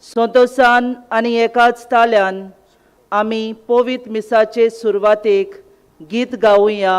संतोशान आनी एकाच ताल्यान आमी पवित्र मिसाचे सुरवातेक गीत गावया.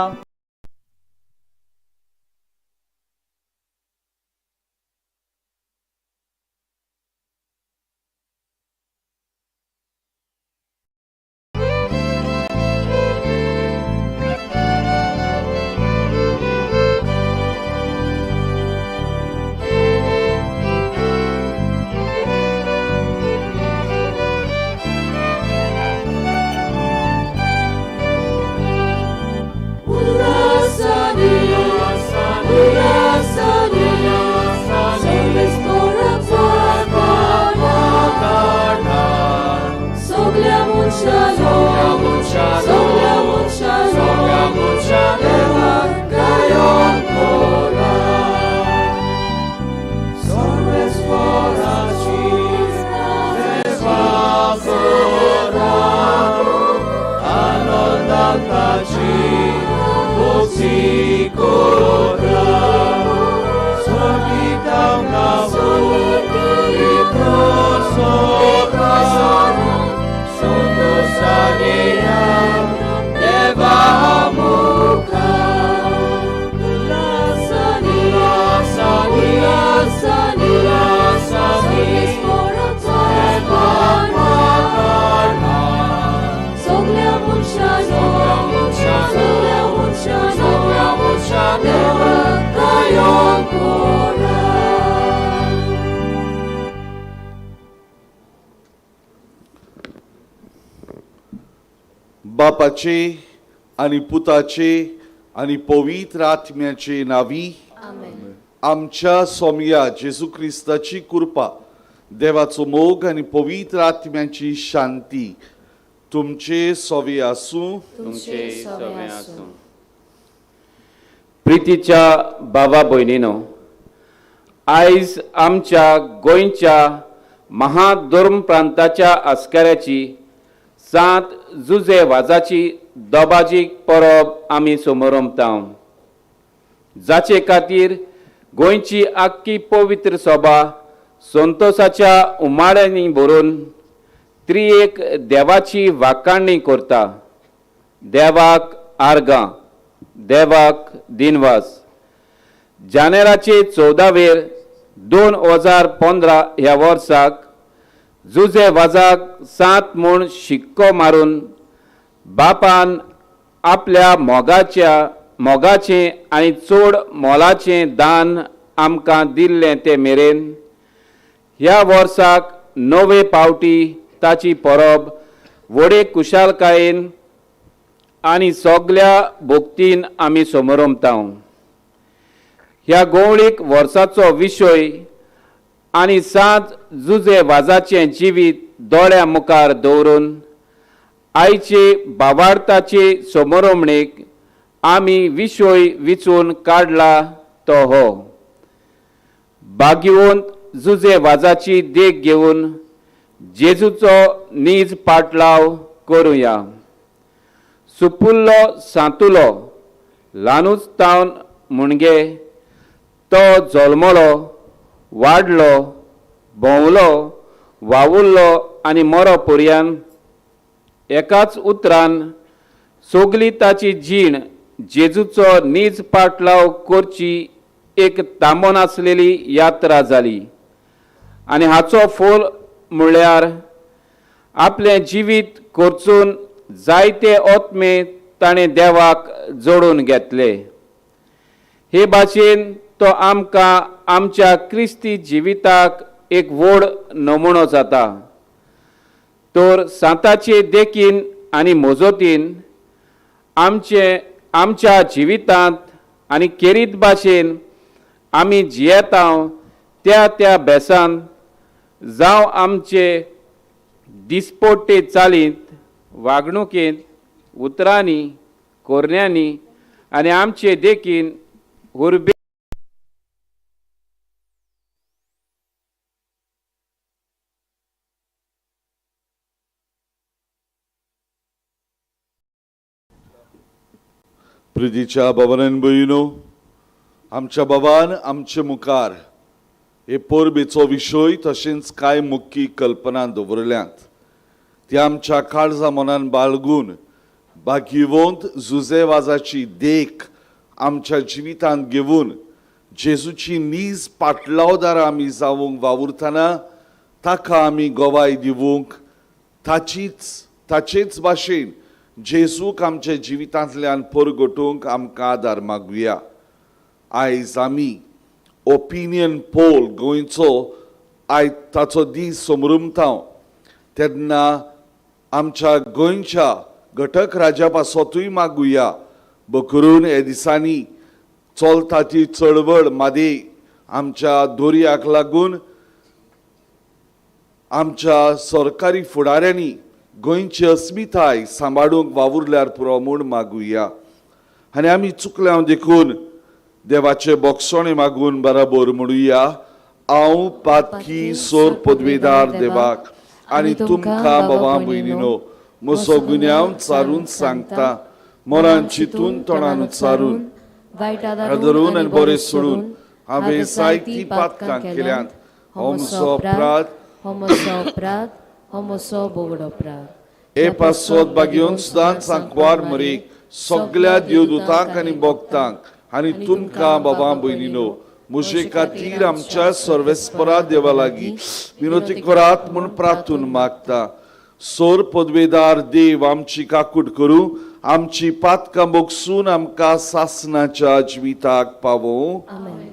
बापाचे आनी पुताचे आनी पवित्र आत्म्याचे नावी आमच्या सोमया जेजू क्रिस्ताची कृपा, देवाचो मोग आनी पवित्र आत्म्याची शांती तुमचे सोवे आसूं. तुमचे सोवे आसूं. प्रितीच्या बाबा भयणीनो, आयज आमच्या गोंयच्या महाधर्म प्रांताच्या आस्काऱ्याची सांत जुजे वाजाची दोबाजीक परब आमी समोरमता, जाचे खातीर गोंयची आख्खी पवित्र सभा संतोसाच्या उमाळ्यांनी भरून त्रिएक देवाची वाखाणणी करता. देवाक आर्गां, देवाक दिनवास. जानेराचे 14वेर 2015 ह्या वर्साक जुजे वाजाक 7 म्हूण शिक्को मारून बापान आपल्या मोगाचें आनी चड मोलाचें दान आमकां दिल्लें ते मेरेन ह्या वर्साक 9वे पावटी ताची परब व्हडे कुशालकायेन आनी सगल्या भक्तीन आमी समोरमता. ह्या गोवळीक वर्साचो विशय आनी सांत जुजे वाजाचें जिवीत दोळ्या मुखार दवरून आयचे बावार्थाचे समोरमणेक आमी विशय विचून काडला तो हो भाग्यवंत जुजे वाजाची देख घेवन जेजूचो नीज पाटलाव करुया. सुपुल्लो सांतुलो ल्हानूच तावन मुणगे तो जल्मलो, वाडलो, भोंवलो, वावुरलो आनी मरो पर्यान एकाच उतरान सगली ताची जीण जेजूचो नीज पाटलाव करची एक तांबोन आसलेली यात्रा जाली आनी हाचो फोल म्हळ्यार आपलें जिवीत करचून जायते आत्मे ताणें देवाक जोडून घेतले. हे भाशेन तो आमकां आमच्या क्रिस्ती जिविताक एक व्हड नमुनो जाता. तर सांताचे देखीन आनी मोजोतीन आमच्या जिवितांत आनी केरीत भाशेन आमी जियेता त्या त्या बेसान जावं आमचे दिसपोट्टे चालींत, वागणुकेंत, उतरांनी, कोरण्यांनी आनी आमचे देखीन हुरबे प्रितीच्या बाबान भयणीनो, आमच्या बाबान आमचे मुखार हे परबेचो विशय तशेंच कांय मुख्य कल्पना दवरल्यात ती आमच्या काळजा मनान बाळगून भाग्यवंत जुजे वाजाची देख आमच्या जिवितांत घेवन जेजूची नीज पाटलावदार आमी जावंक वावुरतना ताका आमी गवाय दिवंक ताचेच भाशेन जेजूक आमच्या जिवितांतल्यान परगटूंक आमकां आदार मागुया. आयज आमी ओपिनियन पोल गोंयचो आयज ताचो दीस समरुमता तेन्ना आमच्या गोंयच्या घटक राज्या पासतूय मागुया बकरून हे दिसांनी चलता ती चळवळ मादी आमच्या दोरयाक लागून आमच्या सरकारी फुडाऱ्यांनी गोंयची अस्मिताय सांबाळूंक वावुरल्यार पुरो म्हूण मागुया. आनी आमी चुकल्या देखून देवाचे बोगसोणे मागून बराबर म्हणुया. हांव पातकी सोर पदवेदार देवाक आनी तुमकां बाबा भयणीनो म्हजो गुन्यांव चारून सांगता मनान चिंतून तोंडान उच्चारून वायट आदरून आनी बरें सोडून हांवें जायतीं पातकां केल्यांत. हो म्हजो अपराध, हो म्हजो अपराध, हो म्हजो बोगडो अपराध. हे पासत बागेवन सदांच सांकवार मरेक सगल्या देवदूतांक आनी भक्तांक आनी तुमकां बाबा भयणीनो म्हजे खातीर आमच्या सर्वेस्परा देवा लागीं विनोती करात म्हूण प्रार्थून मागता. सोर पदवेदार देव आमची काकूट करूं, आमची पातकां बोगसून आमकां सासणाच्या जिविताक पावोवं. आमेन.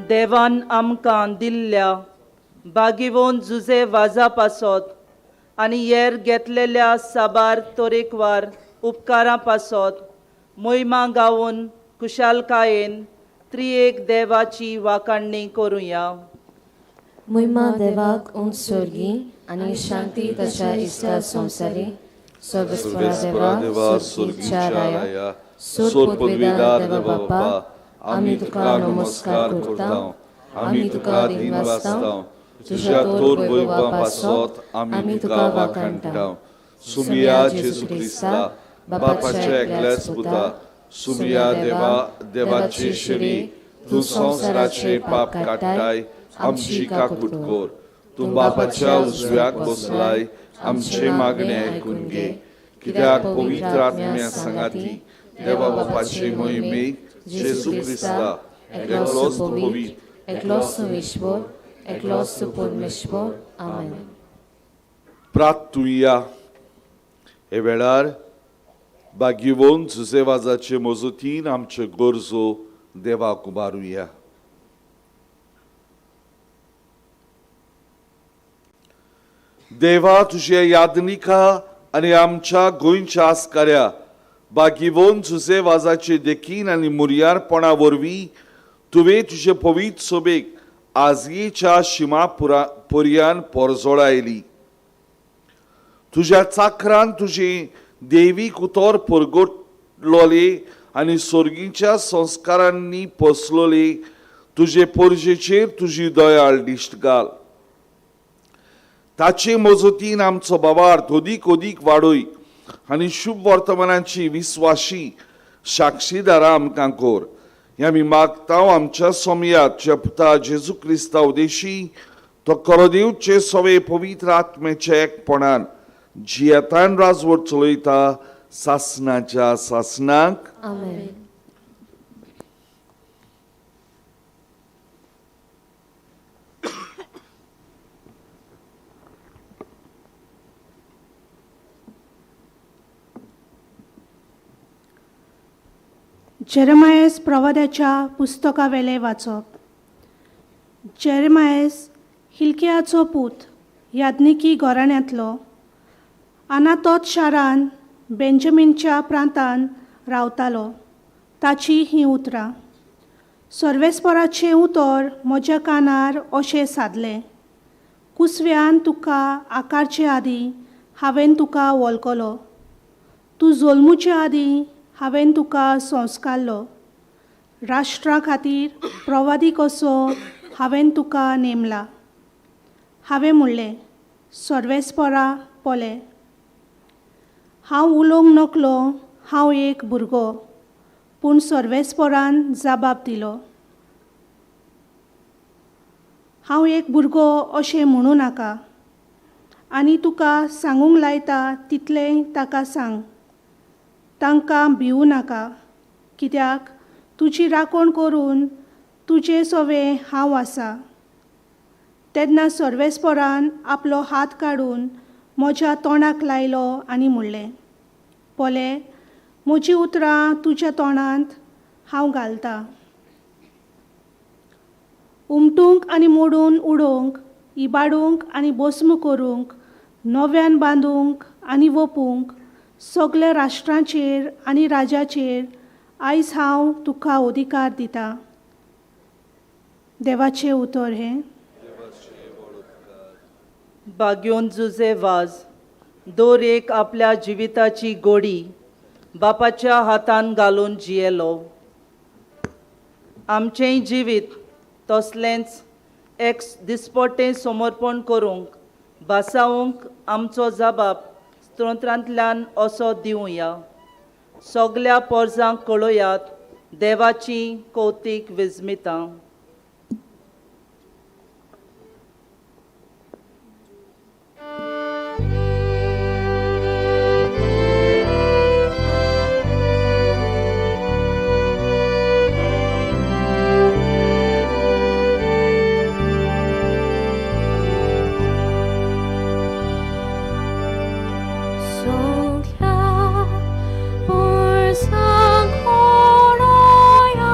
देवान आमकां दिल्ल्या बागिवोन जुजे वाजा पासत आनी येर घेतलेल्या साबार तरेकवार उपकारां पासत मोहिमा गावन खुशालकायेन त्रिएक देवाची वाखाणणी करुया. मोहिमा देवाक उंच स्वर्गी आनी शांती ताच्या इश्टा संवसारी. सर्वेस्परा देवा स्वर्गीच्या राया सोर पदवेदार देवा बापा आमी तुका नमस्कार करता, आमी तुका दिनवासता, तुज्या तोर वैभवा पासत आमी तुका वाखाणटा. सुमिया जेजू क्रिस्ता बापाच्या एकल्याच पुता, सुमिया देवा देवाची शिरी तूं संवसाराचे पाप काडटाय आमची काकूट कर. तूं बापाच्या उजव्याक बसलाय आमचे मागणे आयकून घे, कित्याक पवित्र आत्म्या सांगाती देवा बापाचे मोहिमेक जेजू क्रिस्ता एकलोच पवित्र एकलोच ईश्वर एकलोच परमेश्वर. आमेन. प्रार्थुया. हे वेळार भाग्यवंत जुजेवाजाचे मजतीन आमच्यो गरजो देवाक उबारुया. देवा तुजे यादनिका आनी आमच्या गोंयच्या आस्काऱ्या भाग्यवंत जुजेवाजाचे देखीन आनी मुरयारपणा वरवीं तुवें तुजे पवित्र सोबेक आजयेच्या शिमा पर्यान पोरजोळायली. तुज्या चाकरान तुजी देवीक उतर परगटलोले आनी सोर्गीच्या संस्कारांनी पोसलोले तुजे पोरजेचेर तुजी दयाळ दिश्ट घाल. ताचे मजतीन आमचो बाबार्थ अदीक अदीक वाडय आनी शुभ वर्तमानाची विस्वाशी साक्षीदारां आमकां कर. हें आमी मागता आमच्या सोमयाच्या पुता जेजू क्रिस्ता उदेशी तो करो दिवचे सवे पवित्र आत्म्याच्या एकपणान जियेतान राजवट चलयता सासनाच्या सासनाक. आमेन. जेरेमायस प्रवाद्याच्या पुस्तकावेलें वाचप. जेरेमायस हिल्कियाचो पूत, याज्ञिकी घराण्यांतलो, अनातोत शारान बेंजामीनच्या प्रांतान रावतालो. ताची हीं उतरां. सर्वेस्पराचें उतर म्हज्या कानार अशें सादलें, कुसव्यान तुका आकारचे आदीं हांवें तुका वळखलो, तूं जल्मुचे आदीं हांवें तुका संस्कारलो, राष्ट्रा खातीर प्रवादी कसो हांवें तुका नेमला. हांवें म्हणलें, सर्वेस्परा पळय, हांव उलोवंक नकलो, हांव एक भुरगो. पूण सर्वेस्परान जबाब दिलो, हांव एक भुरगो अशें म्हणूं नाका, आनी तुका सांगूंक लायता तितलेंय ताका सांग. तांकां भिवूं नाका, कित्याक तुजी राखण करून तुजे सवें हांव आसा. तेन्ना सर्वेस्परान आपलो हात काडून म्हज्या तोंडाक लायलो आनी म्हणलें, पळय, म्हजीं उतरां तुज्या तोंडांत हांव घालतां. उमटूंक आनी मोडून उडोवंक, इबाडूंक आनी भस्म करूंक, नव्यान बांदूंक आनी वोपूंक, सगल्या राष्ट्रांचेर आनी राजाचेर आयज हांव तुका अधिकार दितां. देवाचें उतर हें. बाग्योन जुजे वाज दर एक आपल्या जिविताची गोडी बापाच्या हातान घालून जियेलो. आमचेंय जिवीत तसलेंच एक दिसपट्टें समर्पण करूंक भासावंक आमचो जबाब स्तोत्रांतल्यान असो दिवया. सगल्या पोरजांक कळयात देवाची कौतीक विस्मितां. Songla, por sang oroya.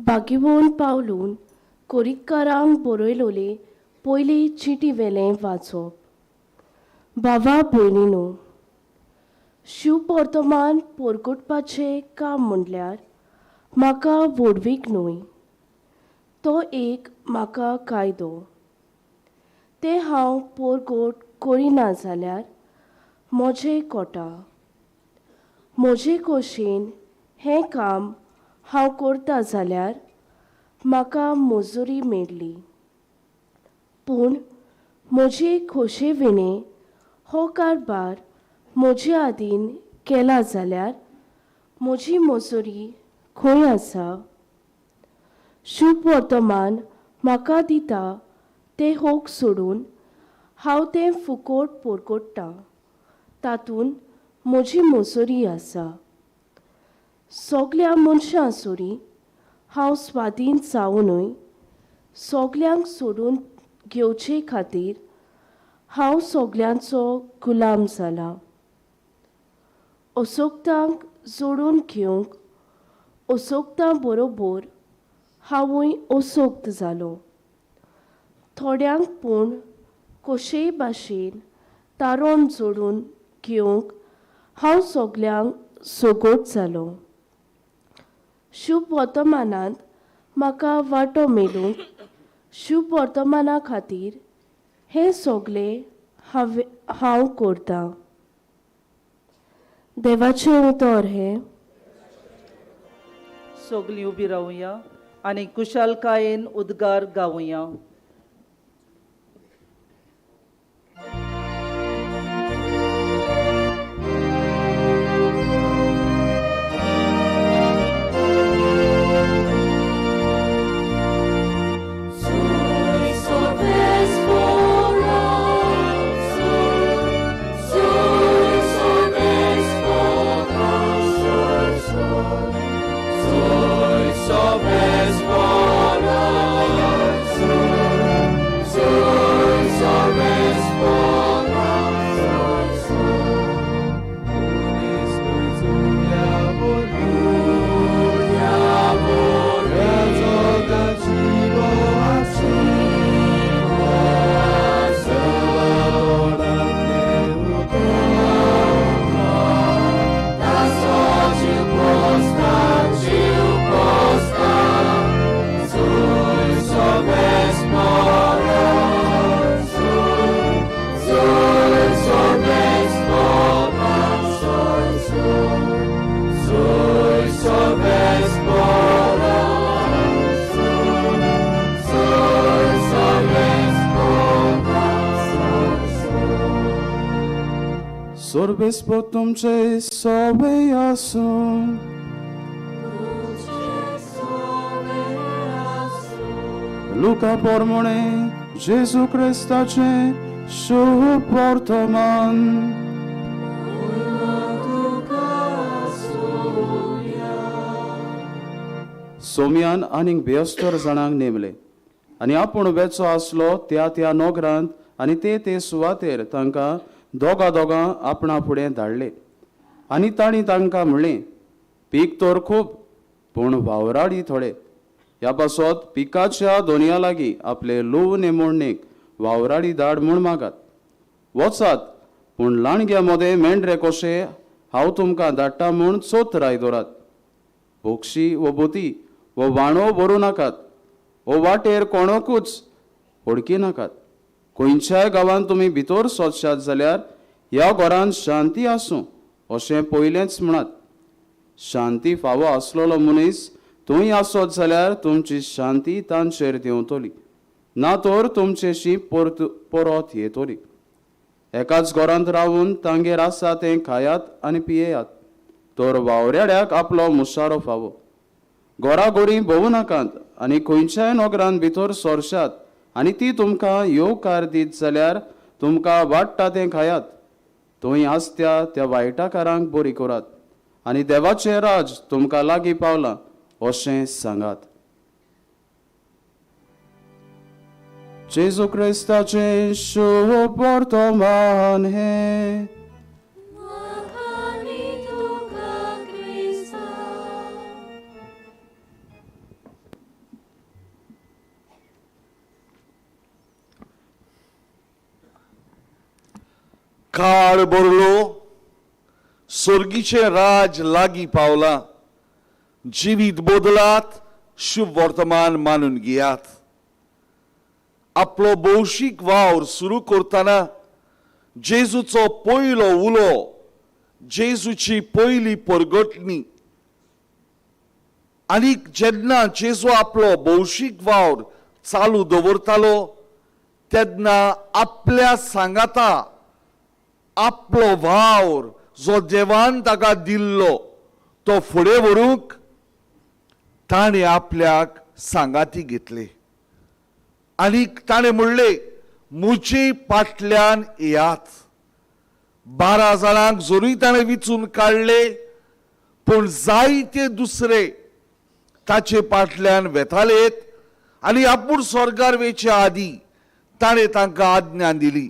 भाग्यवंत पावलून कोरिकारांक बरयलोले पयली चिटी वेलें वाचप. भावा भयणीनो, शिववर्तमान परगटपाचें काम म्हणल्यार म्हाका व्हडवीक न्हय, तो एक म्हाका कायदो. तें हांव परगट करिना जाल्यार म्हजें कोटा. म्हजे खोशेन हें काम हांव करता जाल्यार म्हाका मजुरी मेळ्ळी, पूण म्हजी खोशे विणें हो कारभार म्हजे आदीन केला जाल्यार म्हजी मजुरी खंय आसा? शुभ वर्तमान म्हाका दिता तें होक सोडून हांव तें फुकट परगट्टां, तातूंत म्हजी मजुरी आसा. सगल्या मनशां सरी हांव स्वाधीन जावनूय सगल्यांक सोडून घेवचे खातीर हांव सगल्यांचो गुलाम जाला. असोक्तांक जोडून घेवंक असोक्तां बरोबर हांवूय असोक्त जालो. थोड्यांक पूण कशेय भाशेन तारोन जोडून घेवंक हांव सगल्यांक सगोट जालो. शुभ वर्तमानांत म्हाका वांटो मेळूंक शुभ वर्तमाना खातीर हें सगलें हांव करतां. देवाचें उतर हें. सगलीं उबी रावया आनी कुशालकायेन उद्गार गावया. Sorbespo तुमचे सोबे आसूं. लुका पोरमोणे जेजू क्रिस्ताचें शुभ वर्तमान. सोम्यान आनीक बेस्तर जाणांक नेमले आनी आपूण वेचो आसलो त्या त्या नगरांत आनी ते ते सुवातेर तांकां दोगा दोगां आपणा फुडें धाडले. आनी तांणी तांकां म्हणलें, पीक तर खूब पूण वावराडी थोडे. ह्या पासत पिकाच्या दोनया लागीं आपले लोव नेमोडणेक वावराडी धाड म्हूण मागात. वचात पूण लांडग्या मदें मेंढरे कशे हांव तुमकां धाडटा म्हूण चोतराय दवरात. बोक्षी वो बोती वो वाणो भरूं नाकात, वो वाटेर कोणकूच होडकी नाकात. खंयच्याय गांवांत तुमी भितर सोदशात जाल्यार ह्या घरांत शांती आसूं अशें पयलेंच म्हणात. शांती फावो आसलेलो मनीस थंय आसत जाल्यार तुमची शांती तांचेर देंवतली, ना तर तुमचेशी परत येतली. एकाच घरांत रावून तांगेर आसा तें खायात आनी पियेयात, तर वावराड्याक आपलो मुशारो फावो. घराघरी भोवूं नाकात आनी खंयच्याय नगरांत भितर सरशात आनी ती तुमकां येवकार दीत जाल्यार तुमकां वाडटा तें खायात. थंय आसत्या त्या वायटाकारांक बरी करात आनी देवाचें राज तुमकां लागीं पावलां अशें सांगात. जेजू क्रिस्ताचें शुभ वर्तमान हें. काळ बरलो, सोर्गीचें राज लागीं पावलां. जिवीत बदलात, शुभ वर्तमान मानून घेयात. आपलो भौशीक वावर सुरू करतना जेजूचो पयलो उलो, जेजूची पयली परगटणी, आनी जेन्ना जेजू आपलो भौशीक वावर चालू दवरतालो तेन्ना आपल्या सांगाता आपलो वावर जो देवान ताका दिल्लो तो फुडें व्हरूंक ताणें आपल्याक सांगाती घेतली आनी ताणें म्हणलें, म्हजे फाटल्यान येयात. 12 जाणांक जरूय ताणें विचून काडले, पूण जायते दुसरे ताचे फाटल्यान वेतालेत आनी आपूण स्वर्गार वेचे आदी ताणें तांकां आज्ञा दिली,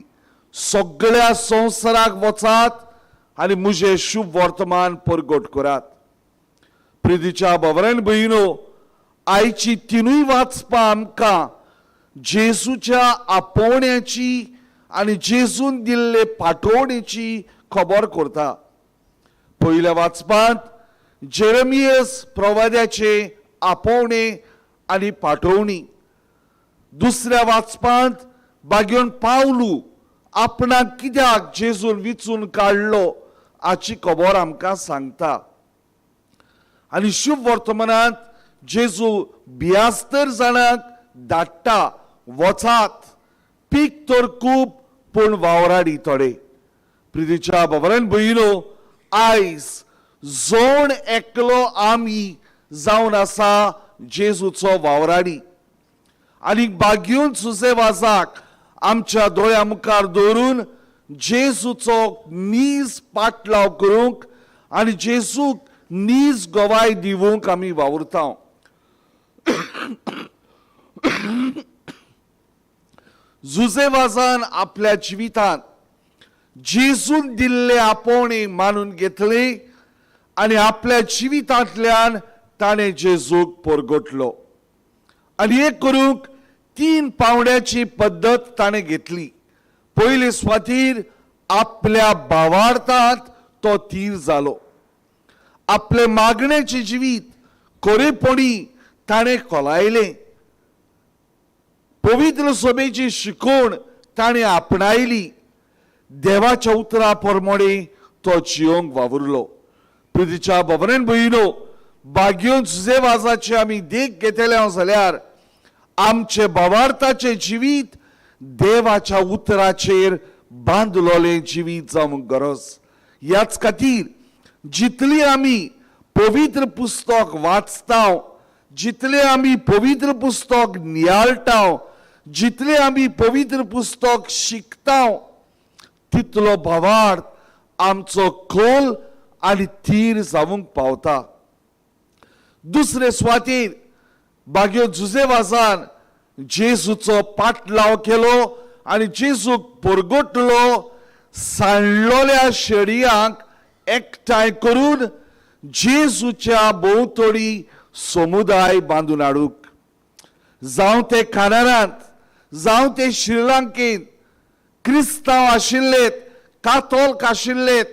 सगळ्या संवसाराक वचात आनी म्हजें शुभ वर्तमान परगट करात. प्रितीच्या बाबरान भयणो, आयची तिनूय वाचपां आमकां जेजूच्या आपोवण्याची आनी जेजून दिल्ले पाठोवणेची खबर करता. पयल्या वाचपांत जेरमियस प्रवाद्याचे आपोवणे आनी पाठोवणी, दुसऱ्या वाचपांत बागेवन पावलू आपणाक कित्याक जेजून विचून काडलो हाची खबर आमकां सांगता. आनी शुभ वर्तमानांत जेजू 72 जाणांक धाडटा, वचात, पीक तर खूब पूण वावराडी थोडे. प्रितीच्या बाबरान भयणो, आयज जोण एकलो आमी जावन आसा जेजूचो वावराडी आनी बागेवन सुसेवाजाक आमच्या दोळ्या मुखार दवरून जेजूचो नीज पाटलाव करूंक आनी जेजूक नीज गवाय दिवंक आमी वावुरता. जुजेवाजान आपल्या जिवितांत जेजून दिल्ले आपोवणे मानून घेतले आनी आपल्या जिवितांतल्यान ताणें जेजूक परगटलो. आनी एक करूंक 3 पावंड्याची पद्दत ताणें घेतली. पयले सुवातीर आपल्या भावार्थांत तो थीर जालो. आपले मागण्याचें जिवीत खरेपणी ताणें कोलायलें. पवित्र सभेची शिकवण ताणें आपणायली. देवाच्या उतरा प्रमाणे तो जियोंक वावुरलो. प्रितीच्या बाबरान भयणो, बागेवन सुजेवाजाची आमी देख घेतले जाल्यार आमचे भावार्थाचें जिवीत देवाच्या उतराचेर बांदलोलें जिवीत जावंक गरज. ह्याच खातीर जितली आमी पवित्र पुस्तक वाचता, जितले आमी पवित्र पुस्तक नियाळटा, जितले आमी पवित्र पुस्तक शिकता, तितलो भावार्थ आमचो खोल आनी थीर जावंक पावता. दुसरे सुवातेर बागेव जुजेवाजान जेजूचो पाटलाव केलो आनी जेजूक परगटलो. सांडलोल्या शेडयांक एकठांय करून जेजूच्या भोंवतणी समुदाय बांदून हाडूंक, जावं ते कानारांत, जावं ते श्रीलंकेंत क्रिस्तांव आशिल्लेत, कातोल्क आशिल्लेत,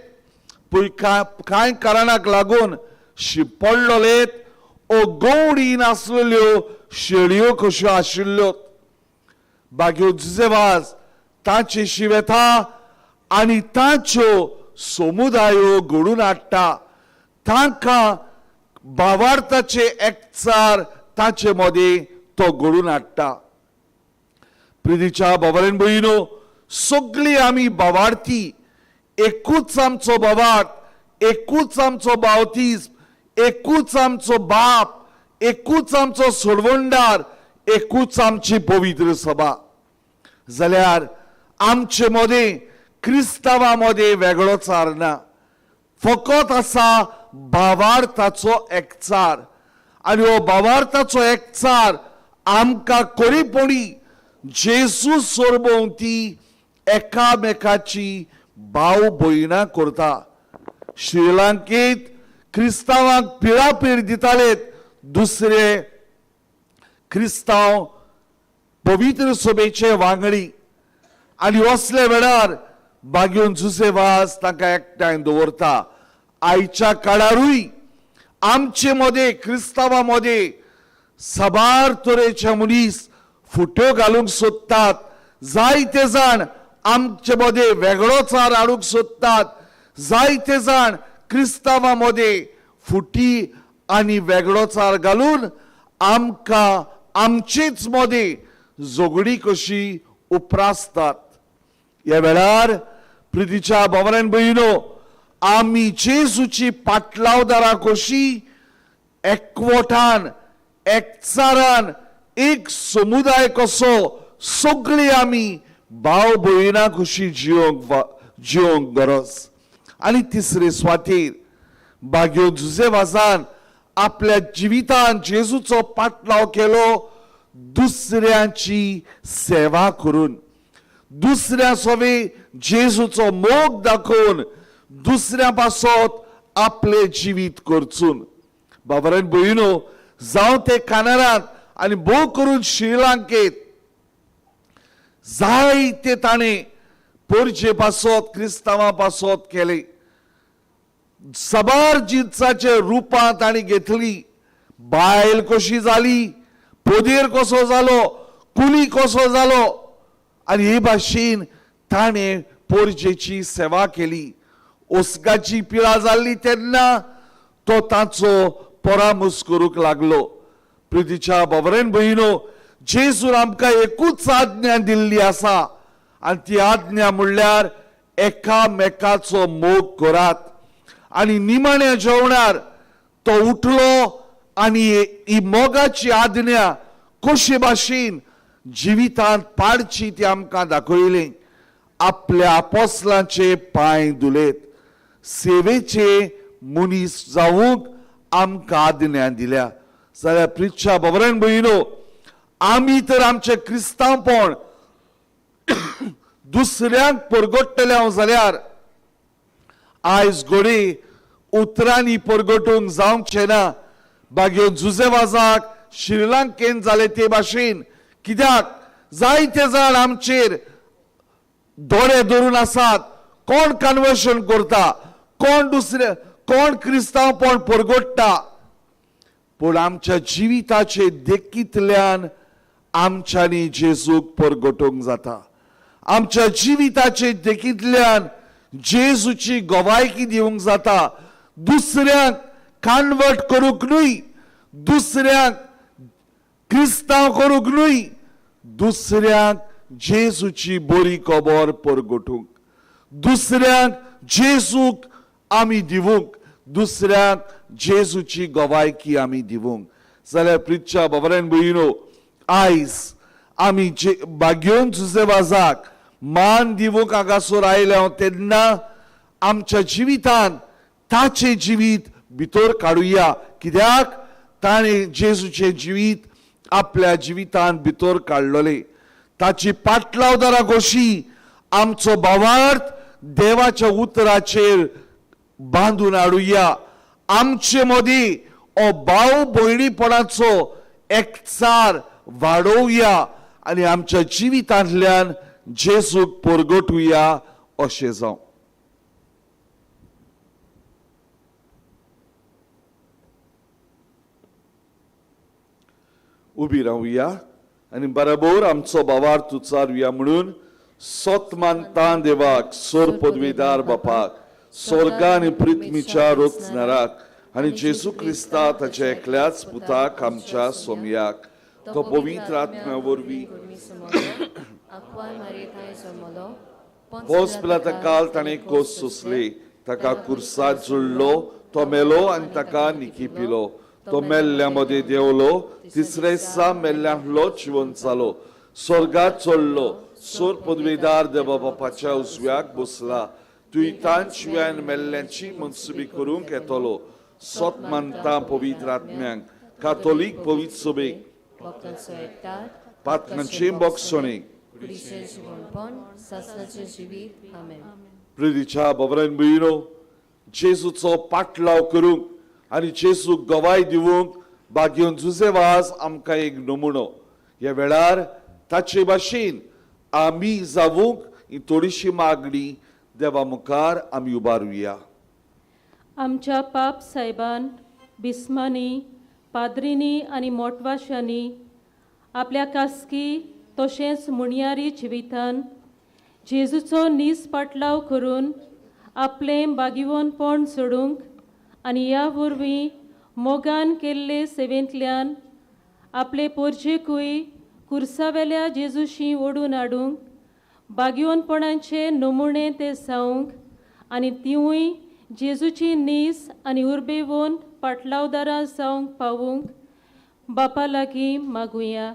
पूण कांय कारणाक लागून शिपडलोलेत ओ गवडी नासलेल्यो शेळयो कश्यो आशिल्ल्यो. बागेव जुजेवाज तांचे शिवेता आनी तांच्यो समुदायो घडून हाडटा. तांकां भावार्थाचे एकचार ताचे मदें तो घडून हाडटा. प्रितीच्या बाबालेन भयणो, सगळीं आमी भावार्थी, एकूच आमचो भावार्थ, एकूच आमचो बावतीस, एकूच आमचो बाप, एकूच आमचो सोडवणदार, एकूच आमची पवित्र सभा. जाल्यार आमचे मदें क्रिस्तांवा मदें वेगळो चार ना, फकत आसा भावार्थाचो एकचार. आनी हो भावार्थाचो एकचार आमकां खरेपणी जेजू सरभोंवती एकामेकाची भाव भयणां करता. श्रीलंकेंत क्रिस्तांवांक पिळापीळ दितालेत, दुसरे क्रिस्तांव पवित्र सभेचे वांगडी. आनी असल्या वेळार बागेवन जुजे वाज तांकां एकठांय दवरता. आयच्या काळारूय आमचे मदें, क्रिस्तांवा मदें साबार तरेचे मनीस फुट्यो घालूंक सोदतात. जायते जाण आमचे मदें वेगळोचार हाडूंक सोदतात. जायते जाण क्रिस्तांवा मदें फुटी आनी वेगळोचार घालून आमकां आमचेच मदें झगडी कशी उप्रासतात. ह्या वेळार प्रितीच्या भावान भयणो, आमी जेजूची पाटलावदारां कशी एकवटान, एकचारान, एक समुदाय कसो सगळीं आमी भाव भयणां कशी जियोंक गरज. आनी तिसरे सुवातेर बागयो जुजे वाजान आपल्या जिवितान जेजूचो पाटलाव केलो दुसऱ्यांची सेवा करून, दुसऱ्या सोवे जेजूचो मोग दाखोवन, दुसऱ्या पासत आपलें जिवीत करचून. बाबरान भयणो, जावं ते कानारांत आनी भोव करून श्रीलंकेत जायते ताणें पोरजे पासत, क्रिस्तांवा पासत केले. साबार जिनसाचे रुपां ताणें घेतली. बायल कशी जाली, पोदेर कसो जालो, कुली कसो जालो, आनी हे भाशेन ताणें पोरजेची सेवा केली. ओसगाची पिळा जाल्ली तेन्ना तो ताचो परामर्श करूंक लागलो. प्रितीच्या बाबरेन भयणो, जेजून आमकां एकूच आज्ञा दिल्ली आसा आनी ती आज्ञा म्हणल्यार एकामेकाचो मोग करात. आनी निमाण्या जेवणार तो उठलो आनी ही मोगाची आज्ञा कशे भाशेन जिवितांत पाडची ती आमकां दाखयली. आपल्या आपोसलांचे पांय धुलेत, सेवेचे मनीस जावंक आमकां आज्ञा दिल्या. जाल्यार प्रितच्या बाबरान भयणो, आमी तर आमचें क्रिस्तांवपण दुसऱ्यांक परगट्टले हांव जाल्यार आयज घडये उतरांनी परगटूंक जावचें ना. बागयो जुजे वाजाक श्रीलंकेन जाले ते भाशेन, कित्याक जायते जाण आमचेर दोळे धरून आसात. कोण कन्वर्शन करता, कोण दुसरे, कोण क्रिस्तांवपण परगट्टा, पूण आमच्या जिविताचे देखींतल्यान आमच्यांनी जेजूक परगटूंक जाता. आमच्या जिविताचे देखींतल्यान जेजूची गवायकी दिवंक जाता. दुसऱ्यांक कन्वर्ट करूंक न्हय, दुसऱ्यांक क्रिस्तांव करूंक न्हय, दुसऱ्यांक जेजूची बरी खबर परगटूंक, दुसऱ्यांक जेजूक आमी दिवंक, दुसऱ्यांक जेजूची गवायकी आमी दिवंक. जाल्यार प्रितच्या बाबरान भयणो, आयज आमी जे बागयोन जुजे वाजाक मान दिवंक हांगासर आयले हांव तेन्ना आमच्या जिवितान ताचें जिवीत भितर काडुया. कित्याक ताणें जेजूचें जिवीत आपल्या जिवितान भितर काडलोलें. ताची पाटलावदारां कशी आमचो भावार्थ देवाच्या उतराचेर बांदून हाडुया. आमचे मदीं हो भाव भयणीपणाचो एकचार वाडोवया आनी आमच्या जिवितांतल्यान जेजूक परगटुया अशें जावं. उबी रावया आनी बरोबर आमचो भावार्थ उचारुया म्हणून सोत मानता देवाक, सोर पदवीदार बापाक, स्वर्गा आनी पृथ्वीच्या रचणाराक आनी जेजू क्रिस्ता ताच्या एकल्याच पुताक आमच्या सोमयाक, तो पवित्र आत्म्या वरवीं पोस पिलाता काल ताणें कोस सोंसले, ताका कुर्सात जुळ्ळो, तो मेलो आनी ताका निकी पिलो. तो मेल्ल्या मदें देंवलो, तिसरे दिसा मेल्ल्यांतलो जिवन जालो, स्वर्गात चडलो, सोर पदवीदार देवा बापाच्या उजव्याक बसला, तुय तांच शिवाय मेल्ल्यांची मनसुबी करूंक येतलो. सोत मानता पवित्र आत्म्यांक, कातोलीक पवित्र सभेक, पातकांचे बोगसणेक, प्रितीच्या बाबरान भयणो, जेजूचो पाटलाव करूंक आनी जेजूक गवाय दिवंक बागयोन जुजे वाज आमकां एक नमुनो. ह्या वेळार ताचे भाशेन आमी जावूंक ही थोडीशी मागणी देवा मुखार आमी उबारुया. आमच्या पाप सायबान, बिस्मांनी, पाद्रींनी आनी मोटवाशांनी आपल्या खासगी तशेंच मुणयारी जिवितान जेजूचो नीस पाटलाव करून आपलें बागिवनपण सोडूंक आनी ह्या वरवीं मोगान केल्ले सेवेंतल्यान आपले पोरजेकूय कुर्सावेल्या जेजूशी ओडून हाडूंक बागिवनपणाचे नमुणे ते जावंक आनी तिवूय जेजूची नीस आनी उर्बेवन पाटलावदारां जावंक पावूंक बापा लागीं मागुया.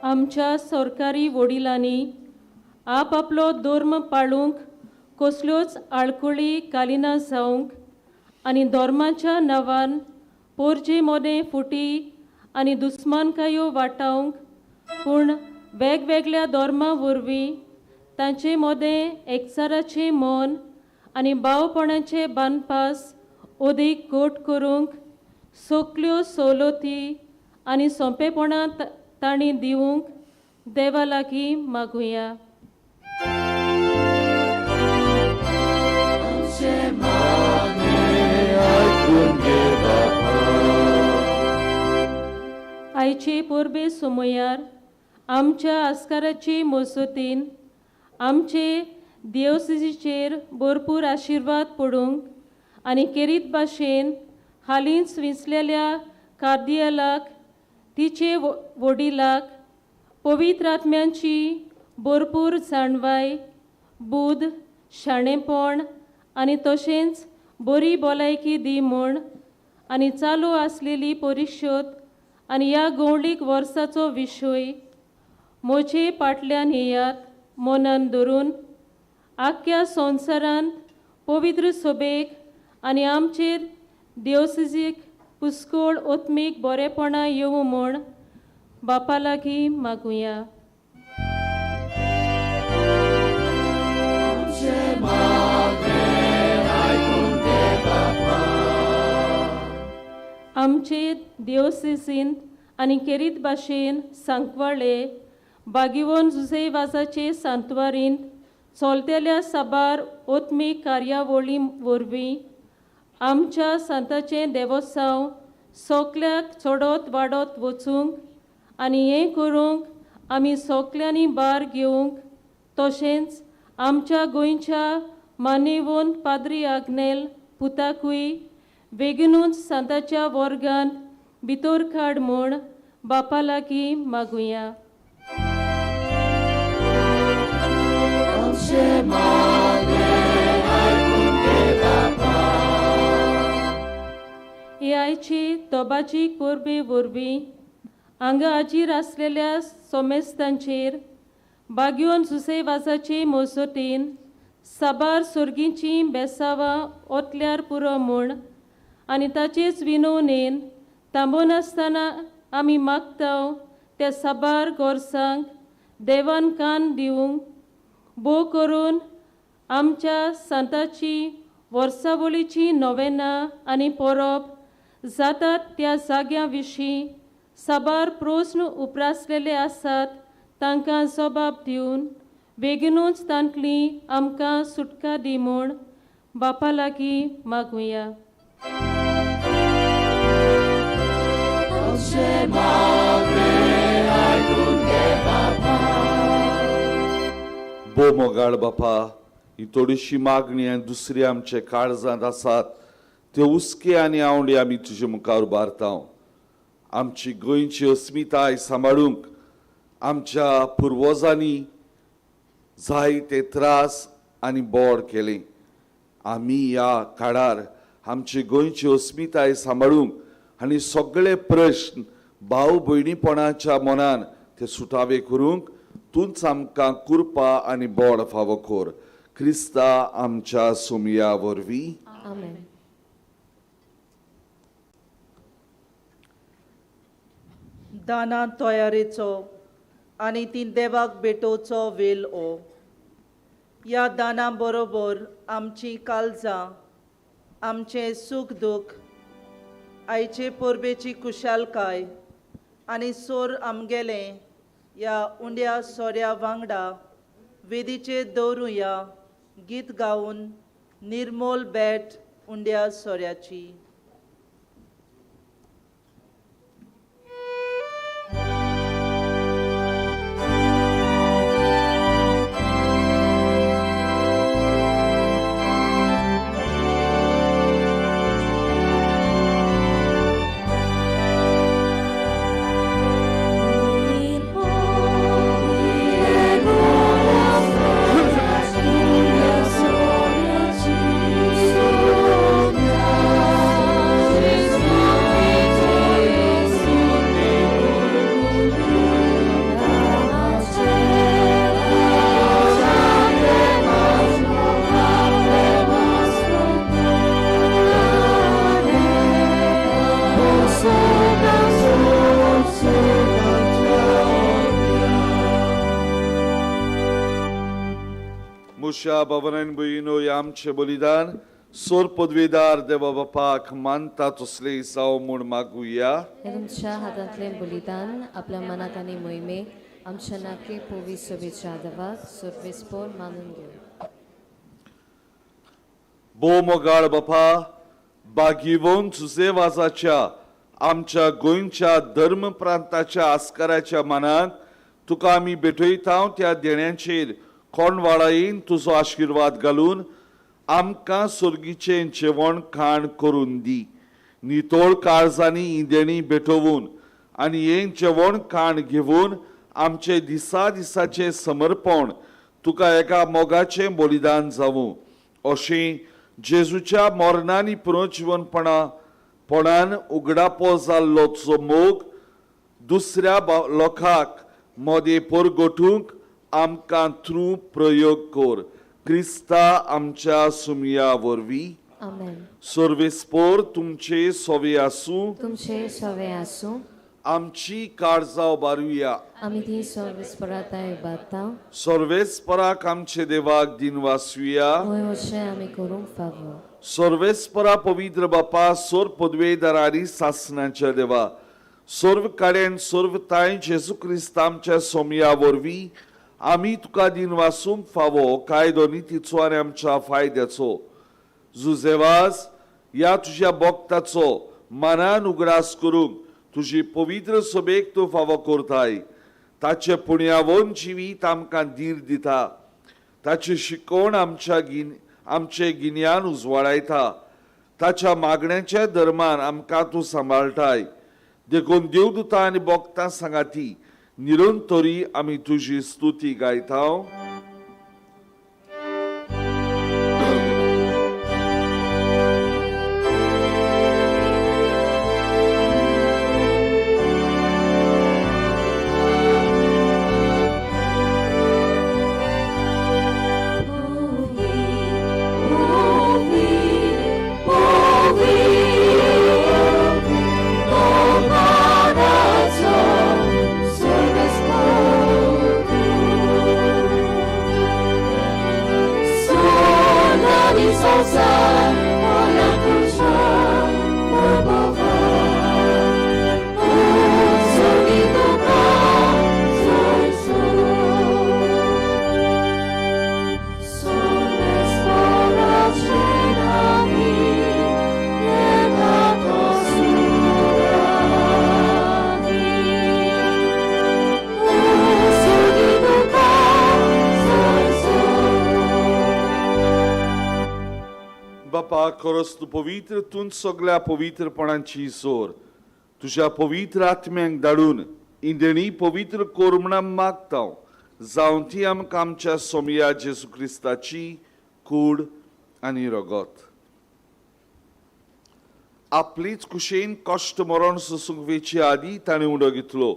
आमच्या सरकारी वडिलांनी आपआपलो धर्म पाळूंक कसल्योच आळकुळी घालिना जावंक आनी धर्माच्या नांवान पोरजे मोदें फुटी आनी दुस्मानकायो वाटावंक, पूण वेगवेगळ्या धर्मा वरवीं तांचे मोदें एकचाराचें मन आनी भावपणाचे बांदपास अदीक घट करूंक सगल्यो सवलती आनी सोंपेपणां तांणी दिवंक देवा लागीं मागुया. आयचे परबे समयार आमच्या आस्काराची मजतीन आमचे देवसिचेर भरपूर आशिर्वाद पडूंक आनी केरीत भाशेन हालींच विंचलेल्या कार्दियलाक तिचे वडिलाक पवित्र आत्म्यांची भरपूर जाणवाय, बूद, शाणेपण आनी तशेंच बरी भलायकी दी म्हूण आनी चालू आसलेली परिशद आनी ह्या गवळीक वर्साचो विशय म्हजे पाटल्यान येयात मनान धरून आख्ख्या संवसारांत पवित्र सभेक आनी आमचेर देवसिजीक पुस्कोळ ओत्मीक बरेपणां येवं म्हूण बापा लागीं मागुया. आमचे देवसिसींत आनी केरीत भाशेन सांकवाळे बागिवन जुजे वाजाचे सांतवारींत चलतल्या साबार ओत्मीक कार्यावळी वरवीं आमच्या सांताचें देवोत्सांव सोकल्याक चडत वाडत वचूंक आनी हें करूंक आमी सोकल्यांनी भार घेवंक तशेंच आमच्या गोंयच्या मानेवन पाद्री आग्नेल पुताकूय बेगीनूच सांताच्या वर्गांत भितर काड म्हूण बापा लागीं मागुया. हे आयची तोबाची परबे वरवीं हांगा हाजीर आसलेल्या सोमेस्तांचेर बागयोन जुसे वाजाचे मजतीन साबार सोर्गीचीं बेसावां ओतल्यार पुरो म्हूण आनी ताचेच विनवणेन थांबनासतना आमी मागता त्या साबार गोरसांक देवान कान दिवंक भोव करून आमच्या सांताची वर्सावळीची नोवेनां आनी परब जातात त्या जाग्यां विशीं साबार प्रस्न उप्रासलेले आसात तांकां जबाब दिवन बेगीनूच तांतली आमकां सुटका दी म्हूण बापा लागीं मागुया. भोव मोगाळ बापा, ही थोडीशी मागणी आनी दुसरी आमचे काळजांत आसात ते हुस्के आनी आवडी आमी तुजे मुखार उबारता. आमची गोंयची अस्मिताय सांबाळूंक आमच्या पुर्वजांनी जायते त्रास आनी बोड केले. आमी ह्या काळार आमची गोंयची अस्मिताय सांबाळूंक आनी सगळे प्रश्न भाव भयणीपणाच्या मनान ते सुटावे करूंक तूंच आमकां कृपा आनी बोड फावो कर. क्रिस्ता आमच्या सोमया वरवीं. आमेन. दाना तयारेचो आनी ती देवाक भेटोवचो वेल ओ. ह्या दाना बरोबर आमची काळजां, आमचें सूख दूख आयचे परबेची खुशालकाय आनी सोर आमगेले ह्या उंड्या सोऱ्या वांगडा वेदीचेर दवरुया गीत गावन निर्मोल भेट उंड्या सोऱ्याची. मुशा भवनान भयणीनो आमचें बलिदान सोर पदवेदार देवा बापाक मानता तसलें जावं म्हूण मागुया. हे तुमच्या हातांतलें बलिदान आपल्या मनाक आनी मोहिमेक आमच्या नाके पोवी सोबेच्या देवाक सर्वेस्पोर मानून घेवं. भोव मोगाळ बापा, बागीवन सुसेवाजाच्या आमच्या गोंयच्या धर्म प्रांताच्या आस्काराच्या मनाक तुका आमी भेटयता त्या देण्यांचेर कोण वाळायेन तुजो आशिर्वाद घालून आमकां सोर्गीचें जेवण खाण करून दी. नितळ काळजांनी ही देणी भेटोवन आनी हें जेवण खाण घेवन आमचें दिसा दिसाचें समर्पण तुका एका मोगाचें बलिदान जावूं अशें जेजूच्या मरणांनी पुनर्जिवनपणा पणान उगडापो जाल्लो तुजो मोग दुसऱ्या लोकांक मदें परगटूंक आमकां थ्रू प्रयोग कर. क्रिस्ता आमच्या सुमया वरवीं. आमेन. सर्वेस्पोर तुमचे सोवे आसूं. तुमचे सोवे आसूं. आमची काळजां उबारुया. आमी ती सर्वेस्पराताय उबारता. सर्वेस्पराक आमचे देवाक दिनवासुया. होय अशें आमी करूंक फावो. सर्वेस्परा पवित्र बापा, सोर पदवेदार आनी सासणाच्या देवा, सर्व कडेन सर्व ताय जेजू क्रिस्त आमच्या सोमया वरवीं आमी तुका दिनवासूंक फावो कायदो नितीचो आनी आमच्या फायद्याचो. जुजेवाज ह्या तुज्या भक्ताचो मनान उगडास करूंक तुजी पवित्र सभेक तूं फावो करताय. ताचें पुण्यावन जिवीत आमकां धीर दिता. ताची शिकवण आमचें गिन्यान उजवाडायता. ताच्या मागण्याच्या धर्मान आमकां तूं सांबाळटाय. देखून देवदूतां आनी भक्तां सांगाती निरंतरी आमी तुजी स्तुती गायता. खरोच तूं पवित्र, तूं सगळ्या पवित्रपणाची सोर तुज्या पवित्र आत्म्यांक धाडून इंदेणी पवित्र कर म्हूण मागता. जावं ती आमकां आमच्या सोमया जेजू क्रिस्ताची कूड आनी रगत. आपलीच कुशेन कश्ट मरण सोसूंक वेचे आदी ताणें उडो घेतलो.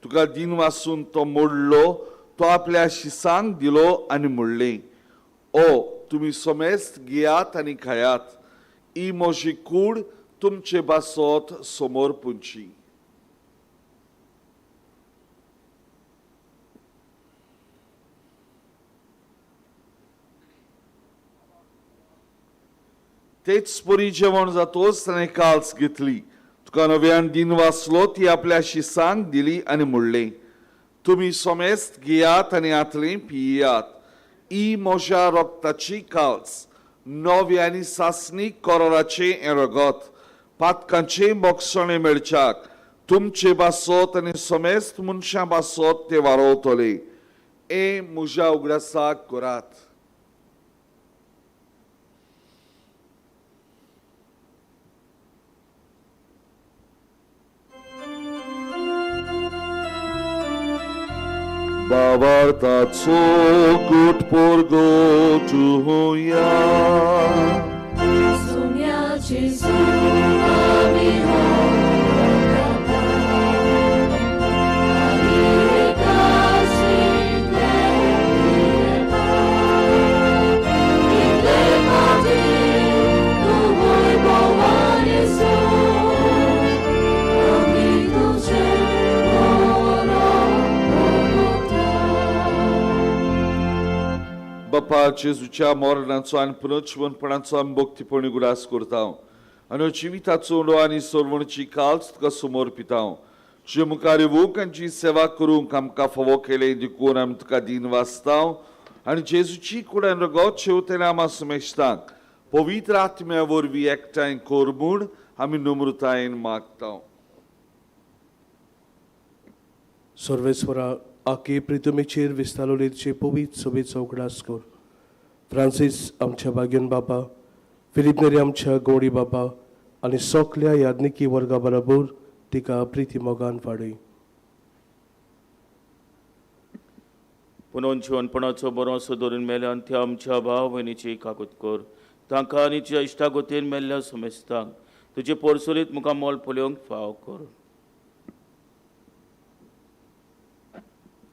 तुका दिन वासून तो मोडलो, तो आपल्या शिसांक दिलो आनी म्हणलें, ओ तुमी समेस्त घेयात आनी खायात, ही म्हजी कूड तुमचे बासत समोर पुंची. तेच परी जेवण जातोच ताणें काल्स घेतली तुका नव्यान दिन वाचलो ती आपल्या शिसांक दिली आनी म्हणलें, तुमी सोमेस्त घेयात आनी हातलें पियात. ही म्हज्या रक्ताची काल्स, नवी आनी सासणी कराराचें हें रगत, पातकांचें बोगसणें मेळच्याक तुमचे बासत आनी समेस्त मनशां बासत ते वारोवतले. ए म्हज्या उगडासाक करात. बाबार्थाचो गुट पोरगो तुया. बापा जेजूच्या मरणाचो आनी पुनर्जिवनपणाचो आमी भक्तीपणी उगडास करता आनी जिविताचो उंडो आनी सरवणची काल्स तुका समर्पिता. तुजे मुखार येवंक आनी तुजी सेवा करूंक आमकां फावो केलें देखून आमी तुका दीन वाचता आनी जेजूची कूड आनी रगत शेवतेल्या आमा समेस्तांक पवित्र आत्म्या वरवीं एकठांय कर म्हूण आमी नम्रतायेन मागता. सर्वेस्वरा, आके प्रितमेचेर विस्तारलेचे पवित्र सभेचो उगडास कर. फ्रांसीस आमच्या बागेन बाबा, फिलीप नेरी आमच्या गौडी बाबा आनी सोकल्या याज्ञिकी वर्गा बरोबर तिका प्रिती मोगान वाडय. पुनोन जिवनपणाचो बरोसो धरून मेल्यान त्या आमच्या भाव भयणीची काकूत कर. तांकां आनी तुज्या इश्टागोतीन मेल्ल्या समेस्तांक तुजे पोरसुरीत मुखार मोल पळोवंक फाव कर.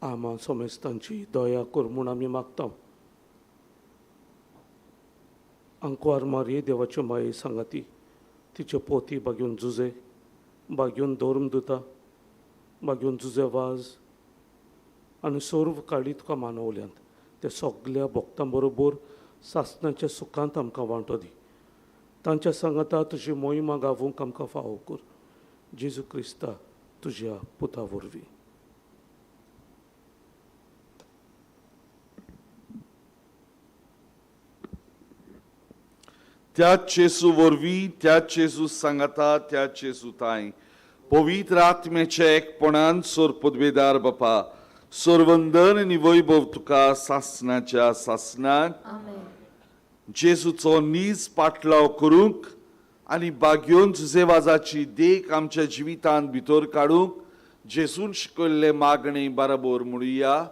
आमा समेस्तांची दया कर म्हूण आमी मागता. आंकवार मारये देवाच्यो माये सांगाती तिच्यो पोती बागेवन जुजे, बागेवन धर्म दुता, बागेवन जुजे वाज आनी सर्व काळी तुका मानवल्यांत ते सगल्या भक्तां बरोबर सासणाच्या सुखांत आमकां वांटो दी. तांच्या सांगाता तुजी मोहिमा गावूंक आमकां फावो कर. जेजू क्रिस्ता तुज्या पुता वरवीं. त्या जेजू वरवीं, त्या जेजू सांगाता, त्या जेजू ताय पवित्र आत्म्याच्या एकपणान सोर पदवेदार बापा सोरवंदन आनी वैभव तुका सासणाच्या सासणाक. जेजूचो नीज पाटलाव करूंक आनी बागयोन जुजेवाजाची देख आमच्या जिवितांत भितर काडूंक जेजून शिकयल्ले मागणे बराबर म्हणुया.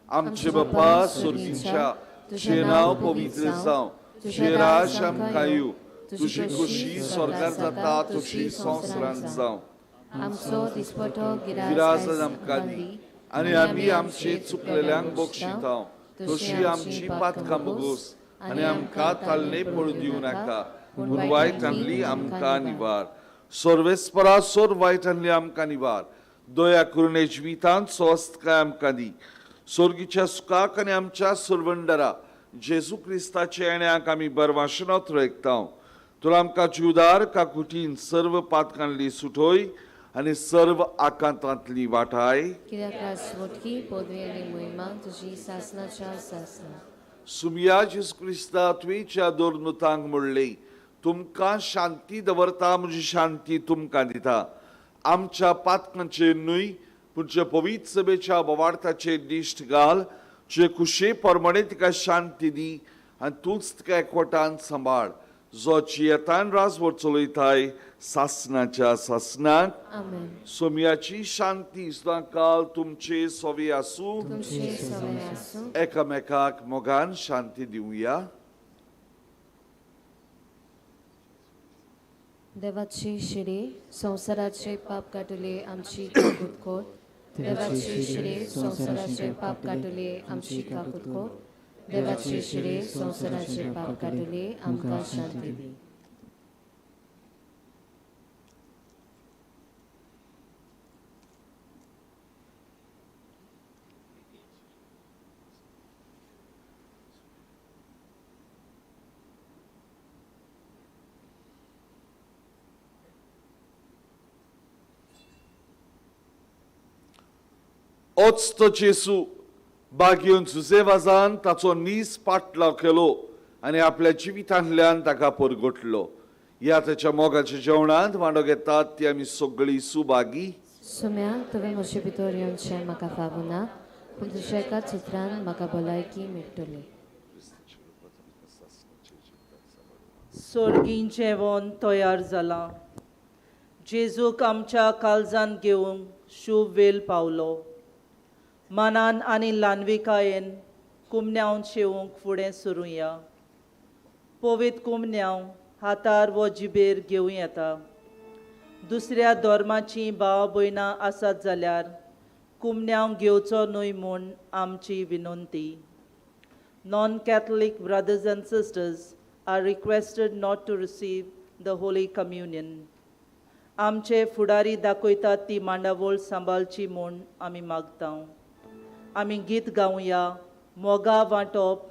आमचे बापा सोर्गीच्या, तुजें नांव पवित्र जावं, तुजें राज आमकां येवं, तुजी खोशी स्वर्गार जाता तशी संवसारांत जावं. आमचो दिसपटो गिरास आमकां दी आनी आमी आमचे चुकलेल्यांक बक्षिता तशी आमची पातकां बगोस आनी आमकां ताल्ले पडूं दिवं नाका, पूण वायटांतली आमकां निवार. सर्वेस्परा सोर वायटांतली आमकां निवार. दया करून जिवितांत स्वस्थकाय आमकां दी. सोर्गीच्या सुखाक आनी आमच्या सोरवंडरा जेजू क्रिस्ताच्या येण्याक आमी बरवाशनात रयकता. तुला आमकां जिवदार काकुटीन सर्व पातकांतली सुटोय आनी सर्व आकांतांतली वाटाय. कित्याक राजवटकी पदवी आनी मोहिमा तुजी सासणाच्या सासणा. सुमिया जेजू क्रिस्ता तुवेच्या दोर्नुतांक म्हणलें, तुमकां शांती दवरता, म्हजी शांती तुमकां दिता. आमच्या पातकांचेर न्हय पूण तुज्या पवित्र सभेच्या बोवार्थाचेर दिश्ट घाल. तुजे खुशे प्रमाणे तिका शांती दी आनी तूंच तिका एकवटान सांबाळ, जो जियेतान राजवट चलयताय सासणाच्या सासणाक. सोम्याची शांती सदां काल तुमचे सोवे आसूं. एकामेकाक मोगान शांती दिवया. देवाची शिडी संवसाराचे पाप काटले आमची काकूत कर. देवाची शिडी संवसाराचे पाप काटले आमची काकूत कर. देवाची शिडी संवसाराचे पाप काटले आमकां शांती दी. ओच तो जेसू बागेवन जुजे वाजान ताचो नीस पाटलाव केलो आनी आपल्या जिवितांतल्यान ताका परगटलो. ह्या ताच्या मोगाच्या जेवणांत वांडो घेतात ती आमी सगळीं सुभागी. सोम्या, तुवें म्हजे भितर येवचें म्हाका फावना, पूण तुज्या एकाच उतरान म्हाका भलायकी मेळटली. सोर्गीं जेवण तयार जालां. जेजूक आमच्या काळजान घेवंक शूभ वेल पावलो. मनान आनी ल्हानविकायेन कुमन्यांव शेवंक फुडें सरुया. पवित्र कुमन्यांव हातार वो जिबेर घेवं येता. दुसऱ्या धर्माचीं भाव भयणां आसात जाल्यार कुमन्यांव घेवचो न्हय म्हूण आमची विनंती. Non Catholic brothers and sisters are requested not to receive the Holy Communion. आमचे फुडारी दाखयतात ती मांडावळ सांबाळची म्हूण आमी मागता. आमी गीत गावया मोगा वांटप.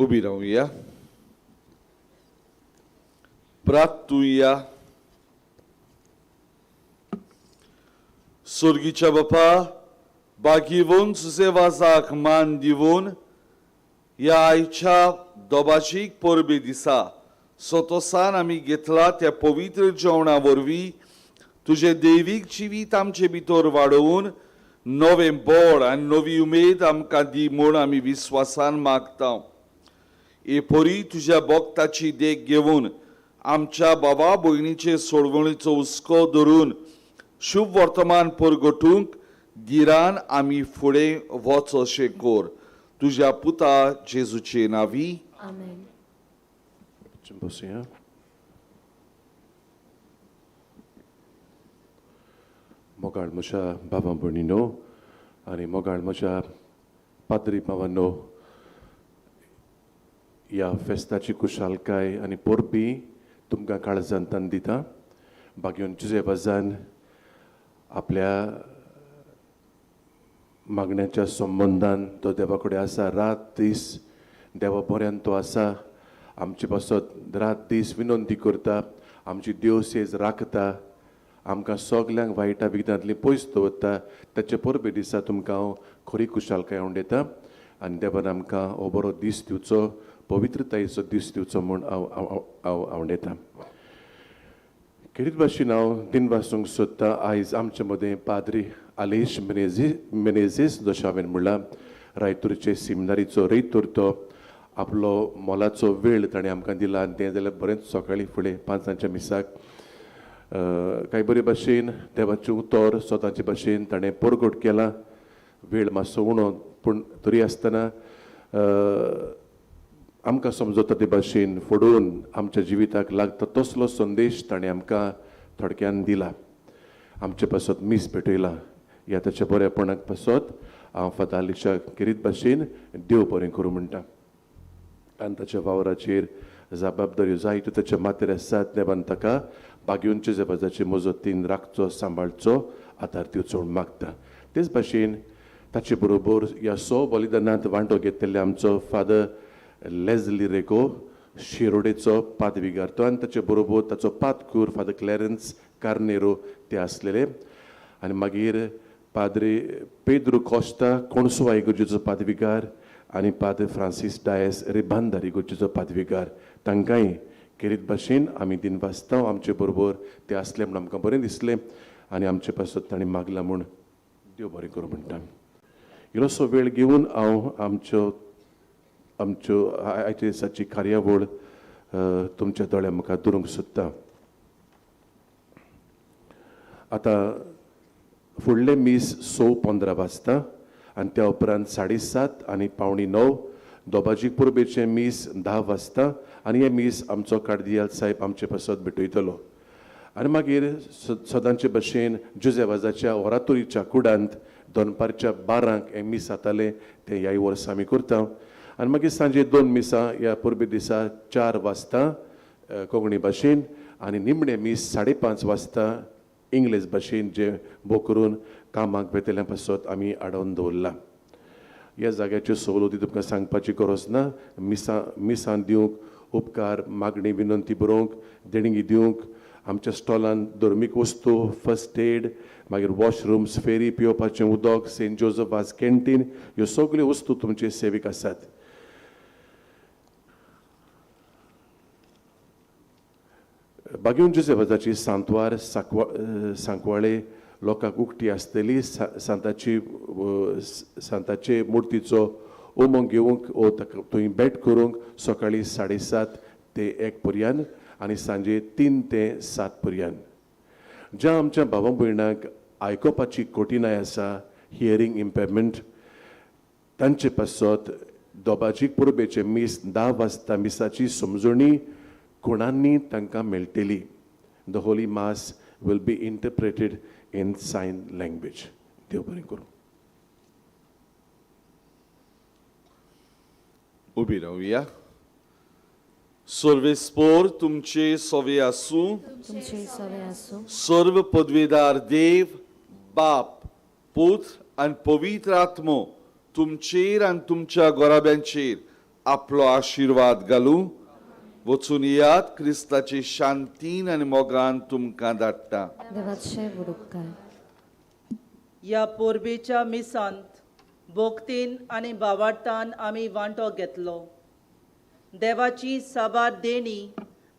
उबी रावया, प्रार्थुया. सोर्गीच्या बापा, बागीवन सुसेवाजाक मान दिवन ह्या आयच्या दोबाशीक परबे दिसा सोतोसान आमी घेतला त्या पवित्र जेवणा वरवीं तुजें दैवीक जिवीत आमचे भितर वाडोवन नवें बळ आनी नवी उमेद आमकां दी म्हूण आमी विस्वासान मागता. हे परी तुज्या भक्ताची देख घेवन आमच्या बाबा भयणीचे सोडवणीचो हुस्को धरून शुभ वर्तमान परगटूंक धिरान आमी फुडें वच अशें कर. तुज्या पुता जेजूचे नांवी आमेन. बसया. मोगाळ म्हज्या बाबा भयणीनो आनी मोगाळ म्हज्या पाद्री भावांनो, ह्या फेस्ताची खुशालकाय आनी परबी तुमकां काळजांतान दिता. बागेवन जुजेबाजान आपल्या मागण्याच्या संबंदान तो देवा कडेन आसा, रात दीस देवा बऱ्यान तो आसा, आमचे पासत रात दीस विनंती करता, आमची देवसेज राखता, आमकां सगल्यांक वायटा विघ्नांतली पयस दवरता. ताचे परबे दिसा तुमकां हांव खरी खुशालकाय उडयता आनी देवान आमकां हो बरो दीस दिवचो, पवित्रतायेचो दीस दिवचो म्हूण हांव हांव आवडयतां. खेरीत भाशेन हांव दिनवासूंक सोदतां आयज आमचे मदें पाद्री आलेश मेनेझीस, जशें हांवें म्हणलां रायतूरचे सिमिनारीचो रेयतूर, तो आपलो मोलाचो वेळ ताणें आमकां दिला आनी तें जाल्यार बरेंच सकाळीं फुडें 5 मिसाक कांय बरे भाशेन देवाचें उतर स्वताचे भाशेन ताणें परगट केलां. वेळ मातसो उणो पूण तरी आसतना आमकां समजता ते भाशेन फोडून आमच्या जिविताक लागता तसलो संदेश ताणें आमकां थोडक्यान दिला, आमचे पासत मीस भेटयलां. ह्या ताच्या बरेपणाक पासत हांव फादर आलिशा खेरीत भाशेन देव बरें करूं म्हणटा. आनी ताच्या वावराचेर जबाबदाऱ्यो जायत्यो ताच्या माथ्यार आसात. देवान ताका बागेवनचे जबाजाचे मजतीन राखचो, सांबाळचो, आदार दिवचो म्हूण मागता. तेच भाशेन ताचे बरोबर ह्या 100 बलिदानांत वांटो घेतिल्ले आमचो फादर लेजली रेगो शिरोडेचो पादविगार तो आनी ताचे बरोबर ताचो पादकूर फादर क्लॅरन्स कार्नेरो ते आसलेले. आनी मागीर पाद्री पेद्रू कोस्ता कोणसुवा इगर्जेचो पादविगार आनी पाद्र फ्रांसीस डायस रिबांदार इगर्जेचो पादविगार, तांकांय खेरीत भाशेन आमी दिनवासता. आमचे बरोबर ते आसले म्हूण आमकां बरें दिसलें आनी आमचे पासत तांणी मागलां म्हूण देव बरें करूं म्हणटा. इल्लोसो वेळ घेवन हांव आमच्यो आमच्यो आयच्या दिसाची कार्यावळ तुमच्या दोळ्या मुखार दवरूंक सोदता. आतां फुडलें मीस 6:15 वाजता आनी त्या उपरांत 7:30 आनी 8:45 दोबाजी परबेचें मीस 10 वाजता आनी हें मीस आमचो कार्दियाल साहेब आमचे पासत भेटयतलो. आनी मागीर सदांचे भशेन जुजेवाजाच्या ओरातोरीच्या कुडांत दनपारच्या 12 हें मीस जातालें, तें ह्याय वर्सा आमी करता. आनी मागीर सांजे 2 मिसां ह्या परबे दिसा 4 वाजता कोंकणी भाशेन आनी निमणें मीस 5:30 वाजता इंग्लीश भाशेन, जें भोव करून कामाक वेतल्या पासत आमी आडोवन दवरलां. ह्या जाग्याच्यो सवलती तुमकां सांगपाची गरज ना. मिसां दिवंक उपकार, मागणी विनंती बरोवंक, देणगी दिवंक, आमच्या स्टॉलान धर्मीक वस्तू, फर्स्ट एड, मागीर वॉशरूम्स, फेरी, पिवपाचें उदक, सेंट जोजफ वाज कॅन्टीन, ह्यो सगल्यो वस्तू तुमचे सेवेक आसात. बागेवन जोसेफाची सांतवार सांकवाळे लोकांक उक्ती आसतली. सांताची सांताचे मुर्तीचो उमंग घेवंक ओ ताका थंय भेट करूंक सकाळीं 7:30 ते 1 पर्यंत आनी सांजे 3 ते 7 पर्यंत. ज्या आमच्या भावा भयणांक आयकोपाची कठीणाय आसा, हियरींग इम्पेरमेंट, तांचे पासत दोबाजीक परबेचें मीस 10 वाजता मिसाची समजणी कोणांनी तांकां मेळटली. The holy mass will be interpreted in sign language. देव बरें करूं. उबी रावया. सर्वेस्पोर तुमचे सवे आसूं, तुमचे सवे आसूं. सर्व पदवेदार देव बाप, पूत आनी पवित्र आत्मो तुमचेर आनी तुमच्या गोराब्यांचेर आपलो आशिर्वाद घालूं. वचून येयात, क्रिस्ताची शांतीन आनी मोगान तुमकां धाडटा. देवाचे उपकार. ह्या परबेच्या मिसांत भोक्तीन आनी भावार्थान आमी वांटो घेतलो. देवाची साबार देणी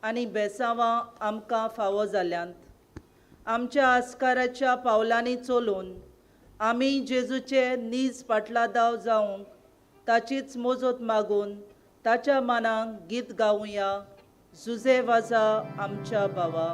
आनी बेसांवां आमकां फावो जाल्यांत. आमच्या आस्काराच्या पावलांनी चलून आमी जेजूचे नीज पाटलादाव जावंक ताचीच मजत मागून ताच्या मानाक गीत गावया. जुजे वाजा आमच्या भावा.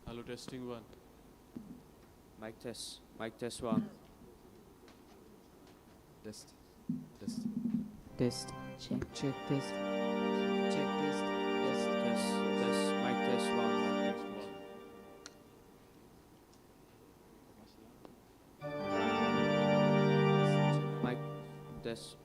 Hello, testing one. Mic test. Mic test one. Test. Test. Test. Check. Check test. Check test. Test. Test. Test. Mic test one. Mic test one. Mic test.